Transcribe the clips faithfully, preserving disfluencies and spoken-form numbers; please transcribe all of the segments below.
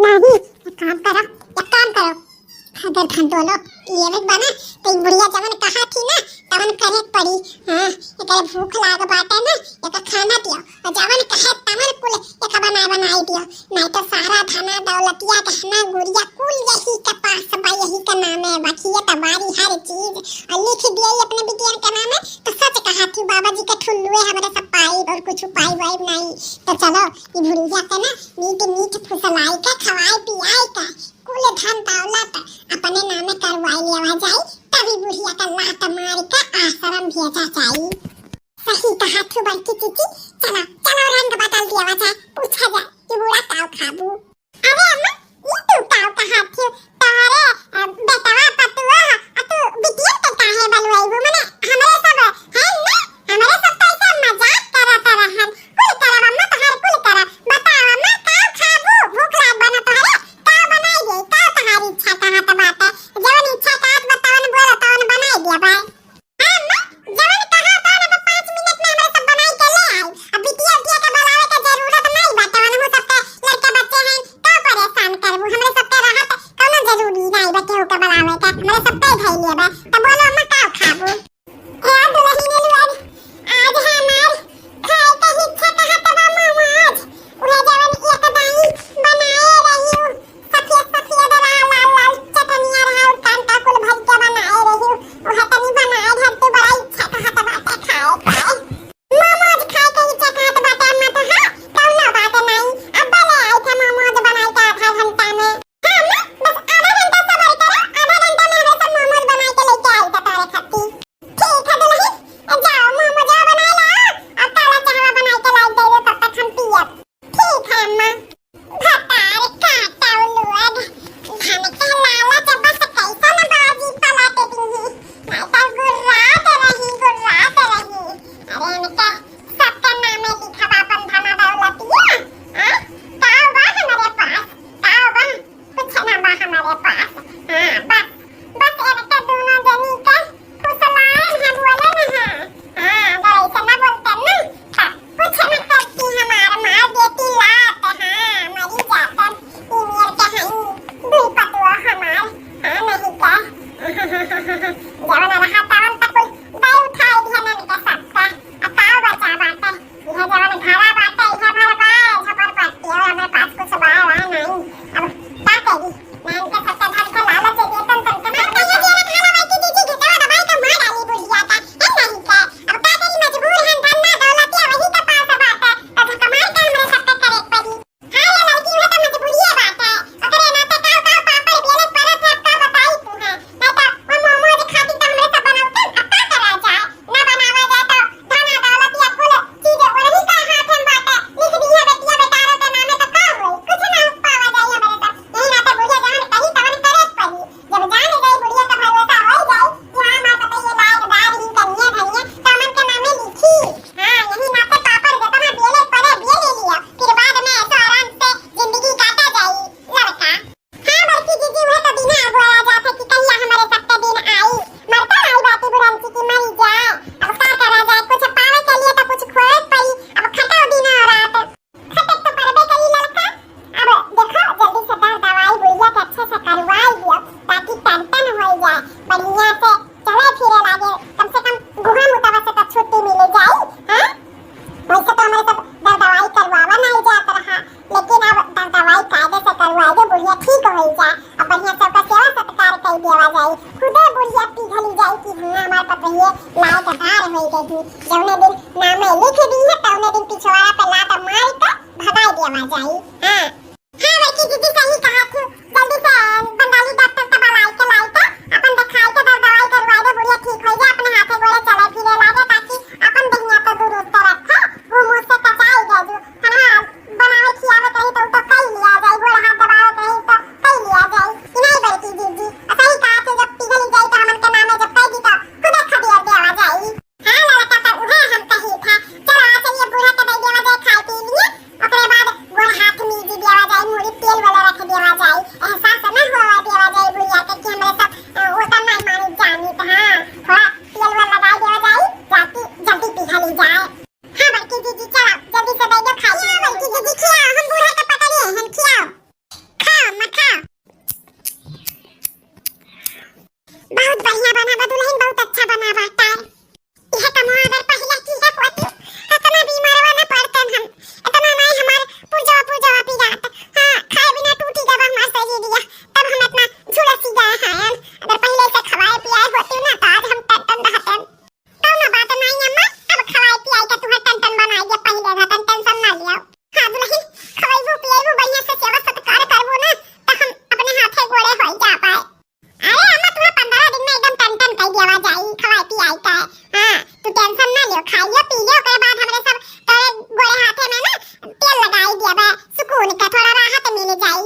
नहीं, एक काम करो, एक काम करो, अगर धन दौलत लेवे के बा ना, तो ई बुढ़िया जवन कहा थी ना, तवन करे के पड़ी। हाँ, एकरे भूख लाग बाटे ना, एका खाना दियो, और जवन कहे तवन कुल एका बनाए बनाए दियो, नहीं तो सारा धना दौलतिया गहना गुरिया कुल यही के पास बा, यही के नामे बा, खेत बारी हर चीज, और लिख दिए अपने बिटियन के नामे। तो सच कहा थी बाबा जी के ठुल्लुए हमरे सब पाई, और कुछ पाई वाई नहीं। तो चलो, ई बुढ़िया के ना मीठ मीठ फुसलाई के, खवाई पियाई के, कुल धन दौलत अपने नामे करवाई लेवा जाई, तभी बुढ़िया का लात मार के आश्रम भेजा जाई। सही कहा थू बड़की जीजी, चलो, चलो रंग बदल दिया जाए, पूछा जाए कि बूढ़ा काव खाबू। अरे अम्मा, ये तू काव कहा थू? तोहरे, अ, बेटवा पतुआ, अ, तू बिटिया के काहे बलवाईबू? मने हमरे सब है ना, हमरे सब तो ऐसे मजाक करत रहन। कुल करब अम्मा, तोहार कुल करब। बताओ अम्मा, का खाबू? भूख लाग बा ना तोहरे? का बनाई दे? का तोहार इच्छा कहत बाटे? जवन इच्छा कहत बा, तवन बोलो, तवन बनाई देबे। हाँ अम्मा, जवन कहा तवन अब पाँच मिनट में हमरे सब बनाई के ले आई। अब बिटिया उटिया के बुलावे के जरूरत नहीं बाटे, हमहू सबके लड़के बच्चे हैं, का परेशान करबू? हमरे सबके रहत कौनो जरूरी नहीं बा केहू के बुलावे के, हमरे सबके धई लेबे। तो बोलो अम्मा, का खाबू? ए दुल्हन लोग, आज हमार खाए के इच्छा कहत बा मोमोज। उहे जवन एक दाई बनाए रही, सफेद सफेद लाल लाल लाल चटनिया रहा और कांटा कुल भर के बनाए रही। उहे तनी बनाए धर तू, बड़ा इच्छा कहत बाटे खाए के। मोमोज खाए के इच्छा कहत बाटे अम्मा तो, हाँ, कौनो बात नहीं। अब ले आई थे मोमोज बनाए के आधा घंटा में। हाँ अम्मा, बस आधा घंटा सबर करो, आधा घंटा में हमें सब मोमोज बनाए के लेके आई थे तोरे खातिर। ठीक है दुल्हन, जाओ मोमोज बना लो और काला चाहवा बनाए के लाई दे, तब तक हम पियब। ठीक है अम्मा। भतार काटौ लोग, धन के लालच बस कैसन बाजी पलट दीही, नहीं तो गुर्रात रही, गुर्रात रही। अरे इनके सबके नामे लिखा बा अपन धन दौलतिया। हाँ? का बा हमारे पास? का बा? कुछ ना बा हमारे पास। हाँ, बस, बस इनके दोनों जनी के फुसलाएन है, बोलेन है। हाँ, अगर ऐसे ना बोलते ना, तो कुछ ना करती हमार मार देती लात। हाँ, मरी जातन, ई मेर के हई दुई पतुआ हमार। हाँ, नहीं का। जवन रहा तवन तक कुल दे उठाई दिहन इनके सबका। अब का बचा बाटे? इहे जवन घरा बाटे, इहे भर बा, झोपड़पट्टी, और हमरे पास कुछ बा, बा नहीं। अब का करी? ना इनके सबके धन के लालच दे, तन तन के मार के ये जेरा खाला बाटी दीदी, गिटवा दबाई के मार डाली बुढ़िया का। ए नहीं के, अब का करी, मजबूर हन, धन ना दौलतिया वही के पास बाटे, तो धक्का मार के हमरे सबके करे के पड़ी। हाँ, ये लड़की में तो मजबूरिये बाटे। ओकरे नाते काव काव पापड़ बेले पड़त है, अब का बताई तू है। नहीं तो वो मोमोज खाती तो हमरे सब बनौते, अब का करा जाए? ना बनावा जाए तो धन दौलत या कुल चीज वही का हाथ में बाटे। लिख दिया बेटिया बेटारों के नामे तो का होई? कुछ ना पावा जाए हमरे सब। यही नाते बुढ़िया जवन कही तवन करे के पड़ी। जब जान गई बुढ़िया का भरोसा हो जाए कि हाँ, हमार पतैया लायकदार ही कनिया धनिया, तो हमन के नामे लिखी। हाँ, यही नाते पापड़ जितना बेले पड़े, बेले लिया, फिर बाद में ऐसा आराम से जिंदगी काटा जाई। लड़का, हाँ बड़की जीजी, वह तो बिना बोला जात है कि कहिया हमारे सबके दिन आई। मरता आई बाटी बुरंची की मरी जाए, अब का करा जाए, कुछ पावे के लिए तो कुछ खोए पड़ी। अब खटो दिन और रात। खटक तो परबे करी ललका। अब देखो, जल्दी से दर दवाई बुढ़िया के अच्छे से करवाई दियो, ताकि टन टन हो जाए, बढ़िया से चले फिरे लागे, कम से कम गुहा मुतावा से तो छुट्टी मिले जाई। हाँ, वैसे तो हमारे सब दर दवाई करवावा नहीं जात रहा, लेकिन अब दर दवाई कायदे से करवाई दे, बुढ़िया ठीक हो जाए, अब बढ़िया से ओकर सेवा सत्कार कर देवा जाई। खुदे बुढ़िया पिघली जाई कि हाँ, हमार पतोहिए लायकदार हो गई। जौने दिन नामे लिख दी है, तौने दिन पिछवाड़ा पे लात मार के भगाई देवा जाई। हाँ। हाँ, बड़की दीदी सही कहा थी। जल्दी से बंगाली डॉक्टर के बुलाई के लाई के, अपन दिखाई के दर दवाई करवा दे, बुढ़िया ठीक हो जाए, अपने हाथे गोड़े चले फिरे लागे, ताकि अपन देहिया को दुरुस्त रखे। वो मुँह से कचाई दे दू, खाना बनावे खियावे कहीं तो, तो कई लिया जाए, गोड़ हाथ दबावे कहीं तो कई लिया जाए। कि नहीं बड़की दीदी? आ सही कहा थी, जब पिघल जाए तो हमन के नामे जब कह दी तो खुदे खदेड़ देवा जाए। हाँ ललका, तब उहे हम कही था। चलो आ चलिए, बूढ़ा के दे देवा जाए खाए पी लिए, ओकरे बाद गोड़ हाथ मीज देवा जाए, मुड़ी तेल वाला रख देवा बहुत बढ़िया बना बा दुलहिन, बहुत अच्छा बना बाटे। इहे कमवा अगर पहिले किहे होती, अतना बीमारवा न पड़तन हम, अतना नाई हमार पुर्जवा पुर्जवा पिरात। हाँ, खाए बिना टूटी गवा हमार शरीरिया, तब हम अतना झुलसी गए हैं। अगर पहिले से खवाए पियाए होती ना, तो आज हम टन टन रहतन। कौनो बात नाई अम्मा, अब खवाए पियाए के तुहर टन टन बनाई दे, पहिले रहतन, tension ना लियो। हाँ दुलहिन, खवाइबू पियाइबू, बढ़िया से सेवा सत्कार करबू ना, तो हम अपने हाथे गोड़े होई जा पाए। अरे अम्मा, तुहर पंद्रह दिन में एकदम टन टन कई देवा जाई, खवाए पियाए के। हाँ, तू tension ना लियो, खाई लियो, पी लियो, ओकरे बाद हमरे सब तोरे गोड़े हाथे में ना तेल लगाई देबे, सुकून के थोड़ा राहत मिल जाई।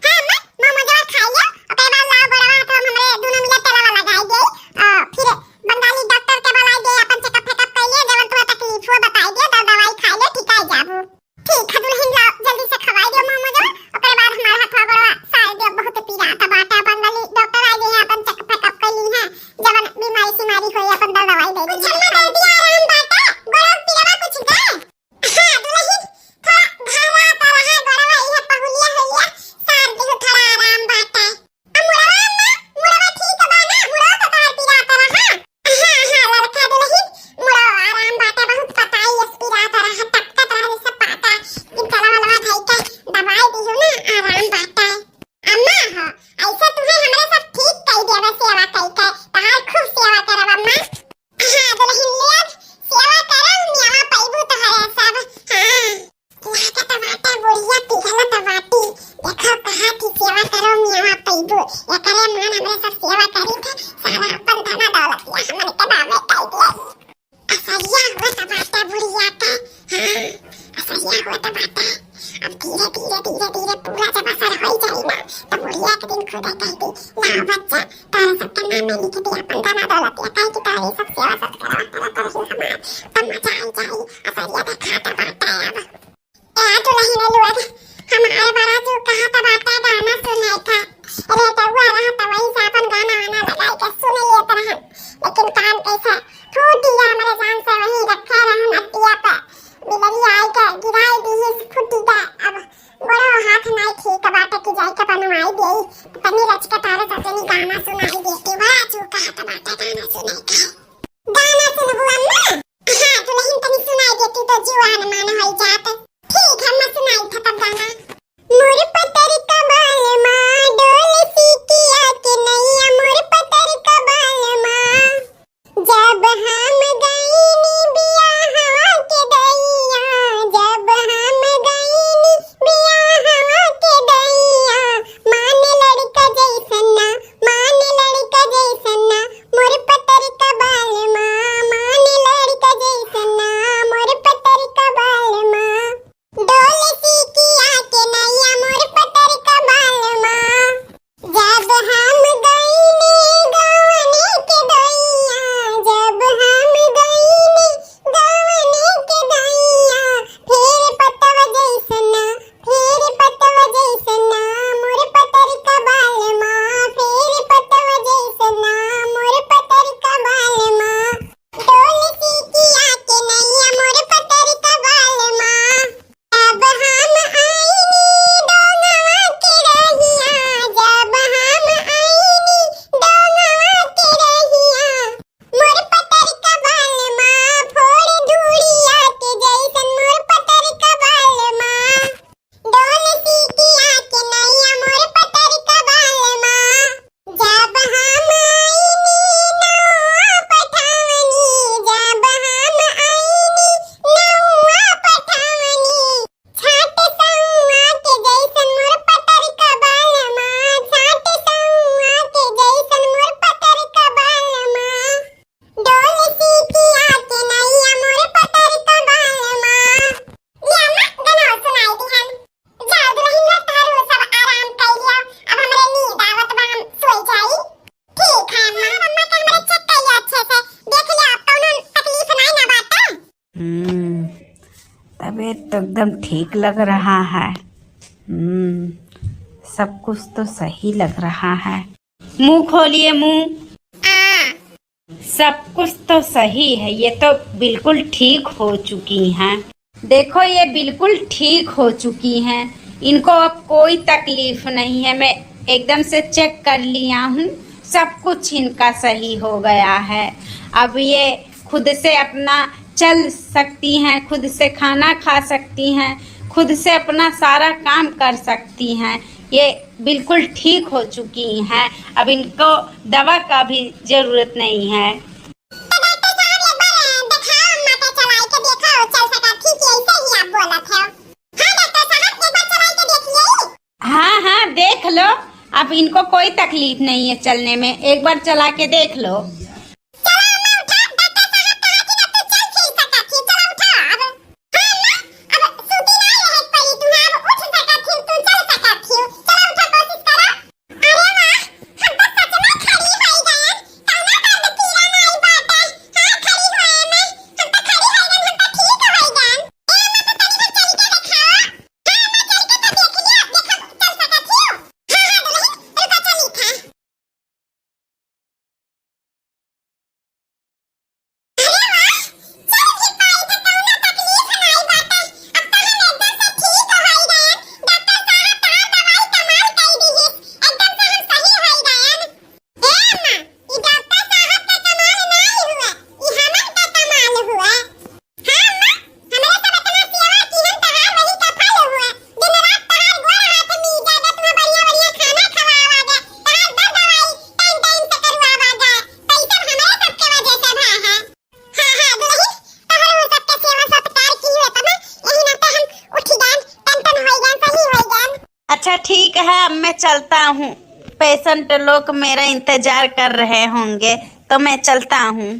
हाँ अम्मा, मोमोजवा खाई लियो, ओकरे बाद लाओ गोड़वा हाथ में हमरे दोनों मिला तेलवा लगाई दे, आ, फिर बंगाली डॉक्टर के बुलाई दे, अपन checkup फेकअप कर लिए, जवन तुहर तकलीफ हो बताई दे, दवा दवाई खाई ले, ठीक आ जाबू। ठीक है दुलहिन, लाओ जल्दी से खवाई दियो मोमोजवा, ओकरे बाद हमार हथवा गोड़वा सार दियो, बहुत पीरात बाटे, बंगाली डॉक्टर आ गए हैं, अपन checkup फेकअप कर ली हैं, जवन बीमारी सीमारी होई अपन दवा दवाई दे दी। कुछ अम्मा दर्दिया आराम बाटे, गोड़वा पीरावा कुछ का? हाँ दुलहिन, थोड़ा घाला तो रहा गोड़वा, इहे पहुलिया होलिया सार दियो, थोड़ा आराम बाटे। आ मुड़वा अम्मा, मुड़वा ठीक बा ना? मुड़वा तो तोहार पिरात रहा। हाँ, हाँ, लड़का दुलहिन, मुड़वा आराम बाटे, बहुत पताई अस पिरात रहा, टपकत रहा जैसे पाता। लेकिन चला वलवा धई के दवाई दिहु ना, आराम बाटे। अम्मा हो, ऐसे तुहे हमरे सब ठीक कई देबे सेवा कई के, तोहार खूब सेवा करब अम्मा। हाँ दुलहिन, ले अब सेवा करब, मेवा पइबू तोहरे सब। हाँ। लागत बाटे बुढ़िया पिघलत बाटी। देखो कहा थी सेवा करो मेवा पइबू। एकरे मान हमरे सब सेवा करी थे, सारा अपन धन दौलतिया हमन के नामे कई दिया। असरिया होत बाटे बुढ़िया के। हाँ, असरिया होत बाटे। अब धीरे, धीरे, धीरे, धीरे पूरा जब असर होई जाई ना, तो बुढ़िया एक दिन खुदे कह दी, "लाओ बच्चा, तोरे सबके नाम में लिख दिया अपन धन दौलतिया, काहे कि तोरे सब सेवा सत्कार करत रही हमार।" तब मजा आई जाई। असरिया देखात बाटे अब। ए दुलहिन लोग, हमार बड़ा जू कहत बाटे गाना सुनाई का। रेडियो रहत वही से अपन गाना वाना लगाई के सुन लेत रहन, लेकिन कान कैसे फूट गया हमरे जान से, वही रखे रहन अड्डिया पे। बिलरी आई के गिराई दी, फूट गया। अब गोड़ो हाथ नाई ठीक बाटे कि जाई के बनवाई देई। तनी रच के तारे सजनी गाना सुनाई देती, बड़ा जू कहत बाटे गाना सुनाई का। गाना सुनबू अम्मा? हाँ दुलहिन, तनी सुनाई देती तो जुआन मान होई जात। ठीक है, अम्मा सुनाई था तब गाना। मोर पतर कबाल माँ डोल सीकिया के नैया, मोर पतर कबाल माँ। जब हम गईनी बियाहवा के दैया, जब हम गईनी बियाहवा के दैया, मान लड़का जैसन ना, मान लड़का जैसन ना, मोर पतर कबाल माँ, मान लड़का जैसन ना, मोर पतर कबाल माँ। डोल सीकिया के नैया मोर पतर कबाल माँ। जब हम गईनी गवने के दैया, जब हम गईनी गवने के दैया, फेर पतवा जैसन ना, फेर पतवा जैसन ना, मोर पतर कबाल माँ, फेर पतवा जैसन ना, मोर पतर कबाल माँ। डोल सीकिया के नैया मोर पतर कबाल माँ। जब हम आईनी डोंगवा के रहिया, जब हम आईनी डोंगवा के रहिया, मोर पतर कबाल माँ फोड़ धूड़िया के जैसन, मोर पतर कबाल माँ। डोल सीकिया के नैया मोर पतर कबाल माँ। जब हम आईनी नौआ पठावनी, जब हम आईनी नौआ पठावनी, छाट सौआ के जैसन मोर पतर कबाल माँ, छाट सौआ के जैसन मोर पतर कबाल माँ। डोल सीकिया के नैया मोर पतर कबाल माँ। ले अम्मा, गनवा सुनाई दिहन। जाओ दुलहिन लोग, तोहरो सब आराम कर लिया। अब हमरे नींद आवत बा, हम सोई जाई। ठीक है अम्मा। अम्मा के हमरे check कर लिया अच्छे से, देख लिया अब कौनो तकलीफ नाई ना बाटे। हम्म, तबीयत तो एकदम ठीक लग रहा है। हम्म, सब कुछ तो सही लग रहा है। मुंह खोलिए, मुंह। आ। सब कुछ तो सही है, ये तो बिल्कुल ठीक हो चुकी हैं। देखो, ये बिल्कुल ठीक हो चुकी हैं, इनको अब कोई तकलीफ नहीं है। मैं एकदम से check कर लिया हूँ, सब कुछ इनका सही हो गया है। अब ये खुद से अपना चल सकती हैं, खुद से खाना खा सकती हैं, खुद से अपना सारा काम कर सकती हैं। ये बिल्कुल ठीक हो चुकी हैं, अब इनको दवा का भी जरूरत नहीं है। तो डॉक्टर साहब, एक बार दिखाओ, अम्मा के चलाई के देखो, चल सका ठीक है, ऐसे ही आप बोलत हो। हाँ डॉक्टर साहब, एक बार चलाई के देख ले। हाँ, हाँ, देख लो, अब इनको कोई तकलीफ नहीं है चलने में, एक बार चला के देख लो। चलो अम्मा, उठा, डॉक्टर साहब कहा कि अब तू चल फिर सकत ही, चलो उठा अब। हाँ अम्मा, अब सूती ना रहे पड़ी तुम्हें, अब उठ सकत ही, तू चल सकत ही, चलो उठा, कोशिश करो। अरे वाह, हम तो सच में खड़ी होई गयन, कौनो दर्द पीड़ा नाई बाटे। हाँ, खड़ी होए में, हम तो खड़ी होई गयन, हम तो ठीक होई गयन। ए अम्मा, तू तनी भर चल के देखाओ। हाँ अम्मा, चल के तो देख लिया, देखो, चल सकत ही। हाँ, हाँ, दुल्हन, रुको, चली था। अरे वाह, चल भी पाई तो कौनो तकलीफ नाई बाटे। अब तो हम एकदम से ठीक होई गए। डॉक्टर साहब तहार दवाई कमाल कई दिहिस, एकदम से हम सही होई गए। ए अम्मा, ई डॉक्टर साहब के कमाल नाई हुए, ई हमन के कमाल हुए। हाँ अम्मा, हमरे सब इतना सेवा किहन, तहार वही का फल हुआ। दिन रात तहार गोड़ हाथ मीजा, तुहा बढ़िया बढ़िया खाना खवावा जा, तहार दर दवाई टाइम टाइम से करवावा जा, तो ई सब हमरे सबके वजह से भा है। हाँ, हाँ, दुल्हन, तोहरे उ सबके सेवा सत्कार की हुए तब यही नाते हम उठी गए, टन टन होई गए, सही होई गए। अच्छा ठीक है, अब मैं चलता हूँ, पेशेंट लोग मेरा इंतजार कर रहे होंगे, तो मैं चलता हूँ।